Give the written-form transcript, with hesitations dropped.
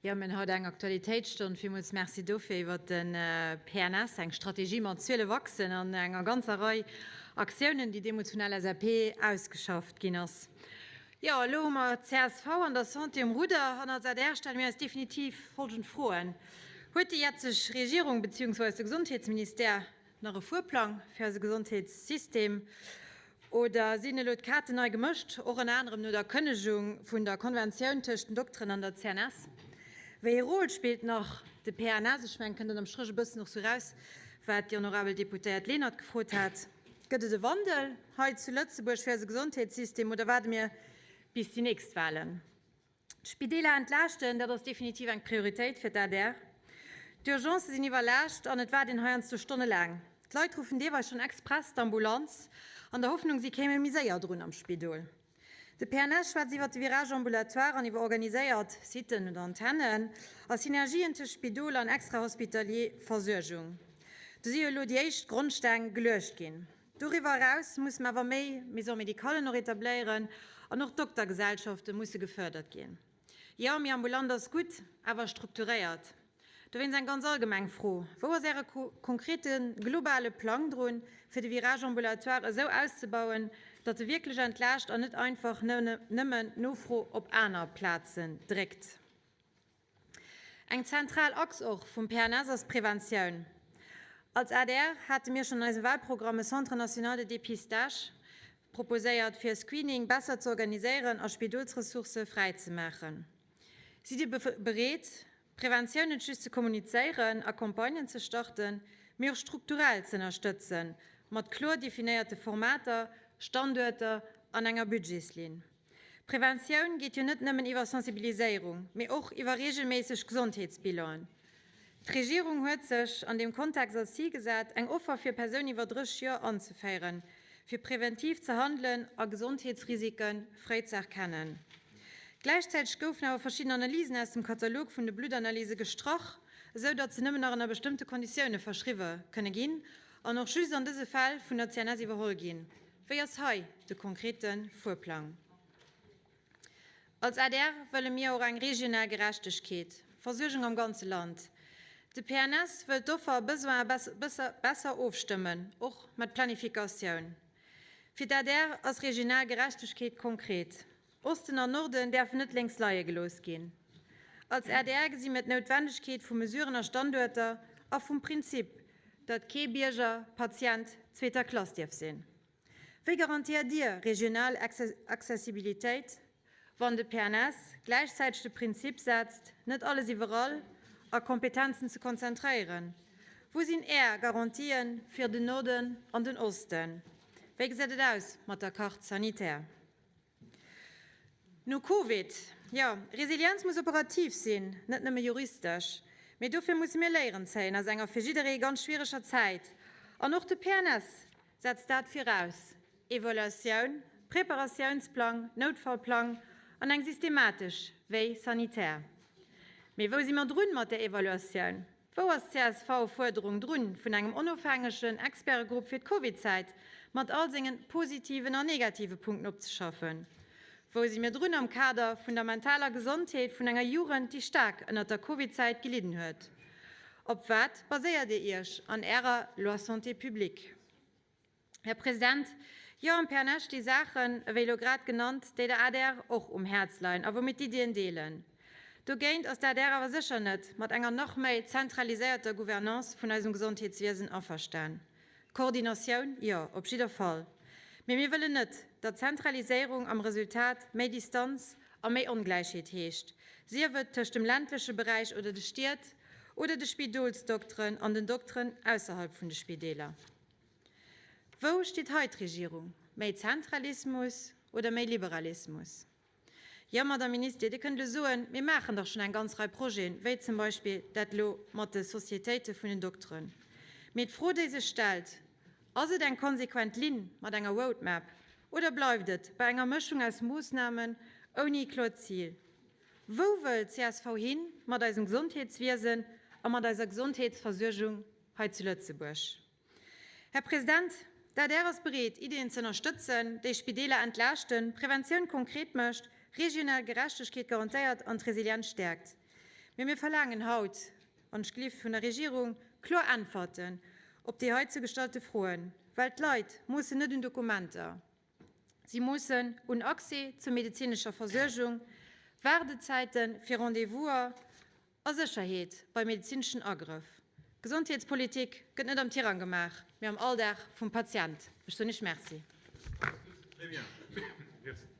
Jo, mir hunn haut eng Aktualitéitsstonn, villmools Merci dofir, iwwert de PNS, eng Strategie mat 12 Achsen an enger ganzer Rei Aktiounen, déi deemools vun LSAP ausgeschafft ginn ass. Jo, elo hu mer csv an der Santé um Rudder an als adr stelle mir eis definitiv folgend Froen, Huet déi jetzeg Regierung beziehungsweise de Gesondheetsministère nach e Fuerplang fir eise Gesondheetssystem? Oder sinn elo d'Kaarten nei gemëscht, och ënner anerem no der Kënnegung vun der Konventioun tëscht den Dokteren an der CNS? Wéi ee Rôle spillt nach de PNS? Ech mengen, kënnt ënnerm Stréch e bëssen och sou raus, wat déi honorabel Deputéiert Lenert gefrot hat. Gëtt et e Wandel hei zu Lëtzebuerg fir eise Gesondheetssystem oder waarde mir bis déi nächst Wahlen? D'Spideeler entlaaschten, dat ass definitiv eng Prioritéit fir d'ADR. D'Urgencë sinn iwwerlaascht an et waart een heiansdo stonnelaang. D'Leit ruffen deelweis schonn express d'Ambulanz, an der Hoffnung, si kéime méi séier drun am Spidol. De PNS schwätzt iwwer de Virage ambulatoire an iwwer organiséiert Sitten oder Antennen a Synergien tëscht Spidol an extrahospitalier Versuergung. Do si jo elo déi éischt Grondsteng geluecht ginn. Doriwwer eraus musse mer awer méi Maisons médicallen och etabléieren an och d'Doktergesellschafte musse gefördert ginn. Jo, méi ambulant ass gutt, awer strukturéiert. Dowéinst eng ganz allgemeng Fro, Wou ass Äre konkrete globale Plang drun, fir de Virage ambulatoire esou auszebauen, datt e wierklech entlaascht an net einfach nëmmen d'Nofro op aner Plazen dréckt? Eng zentral Achs och vum PNS ass d'Preventioun. Als adr hate mir schonn an eisem Wahlprogramm e Centre national de dépistage proposéiert, fir e Screening besser ze organiséieren a Spidolsressourcë fräi ze maachen. Sidd Dir bereet, Preventioun net just ze kommunizéieren a Campagnen ze starten, mee och strukturell ze ënnerstëtzen, mat kloer definéierte Formater, Standuerter an enger Budgetslinn? Preventioun geet jo net nëmmen iwwer Sensibiliséierung, mee och iwwer reegelméisseg Gesondheetsbilanen. D'Regierung huet sech an deem Kontext als Zil gesat, eng Offer fir Persounen iwwer 30 Joer anzeféieren, fir preventiv ze handelen a Gesondheetsrisike fréi ze erkennen. Gläichzäiteg goufen awer verschidden Analysen aus dem Katalog vun de Bluttanalyse gestrach, esou datt se nëmmen nach ënner bestëmmte Konditioune verschriwwe kënne ginn an och just an dëse Fäll vun der CNS iwwerholl ginn. Wéi ass hei de konkrete Fuerplang? Als adr wëlle mir och eng regional Gerechtegkeet, Versuergung am ganze Land. De PNS wëllt d'Offer a Besoine besser ofstëmmen, och mat Planifikatioun. Fir d'adr ass regional Gerechtegkeet konkret. Osten an Norden däerfen net lénks leie gelooss ginn. Als adr gesi mir d'Noutwendegkeet vu Mesuren a Standuerter a vum Prinzip, datt kee Bierger Patient zweeter Klass dierf sinn. Wéi garantéiert Dir regional Accessibilitéit, wann de PNS gläichzäiteg de Prinzip setzt, net alles iwwerall a Kompetenzen ze konzentréieren? Wou sinn Är Garantien fir den Norden an den Osten? Wéi gesäit et aus mat der Carte sanitaire? No Covid, jo, Resilienz muss operativ sinn, net nëmme juristesch. Mee dofir musse mir Léieren zéien aus enger fir jidderee ganz schwiereger Zäit. An och de PNS setzt dat viraus, Evaluatioun, Preparatiounsplang, Noutfallplang an eng systematesch Veille sanitaire. Mee wou si mer drun mat där Evaluatioun? Wou ass d'CSV-Fuerderung drun vun engem onofhängegen Expertegrupp fir d'Covidzäit mat all sengen positiven a negative Punkten opzeschaffen? Wou si mir drun am Kader vun der mentaler Gesondheet vun enger Jugend, déi staark ënnert der Covidzäit gelidden huet? Op wat baséiert Dir Iech an Ärer Loi Santé publique? Här President, jo, am PNS sti Saachen, ewéi elo grad genannt, déi der adr och um Häerz leien a wou mir d'Iddien deelen. Dogéint ass d'ADR awer sécher net mat enger nach méi zentraliséierter Gouvernance vun eisem Gesondheetswiesen averstan. Koordinatioun, jo, op jidder Fall. Mee mir wëllen net, datt Zentraliséierung am Resultat méi Distanz a méi Ongläichheet heescht, sief et tëscht dem ländleche Beräich oder de Stied oder de Spidolsdokteren an den Dokteren ausserhalb vun de Spideeler. Wou steet hei d'Regierung? Méi Zentralismus oder méi Liberalismus? Jo, Madame Minister, Dir kënnt elo soen, mir maachen dach schonn eng ganz Rei Projeten, wéi zum Beispill dat elo mat de Sociétéite vun den Dokteren. Mee d'Fro, déi sech stellt, Ass et eng konsequent Linn mat enger Roadmap oder bleift et bei enger Mëschung aus Moossnamen ouni kloert Zil? Wou wëll csv hin mat eisem Gesondheetswiesen a mat eiser Gesondheetsversuergung hei zu Lëtzebuerg? Här President, d'ADR ass bereet, Ideeën ze ënnerstëtzen, déi Spideeler entlaaschten, Preventioun konkret mécht, regional Gerechtegkeet garantéiert an d'Resilienz stäerkt. Mee mir verlaangen haut, wann ech gelift, vun der Regierung kloer Äntwerten op déi heizou gestallte Froen, well d'Leit moossen net un Dokumenter, si moossen un Accès zur medezinescher Versuergung, Waardezäite fir Rendez-vouser a Sécherheet bei medezineschen Agrëff. Gesondheetspolitik gëtt net am Tirang gemaach, mee am Alldag vum Patient. Ech soen Iech Merci.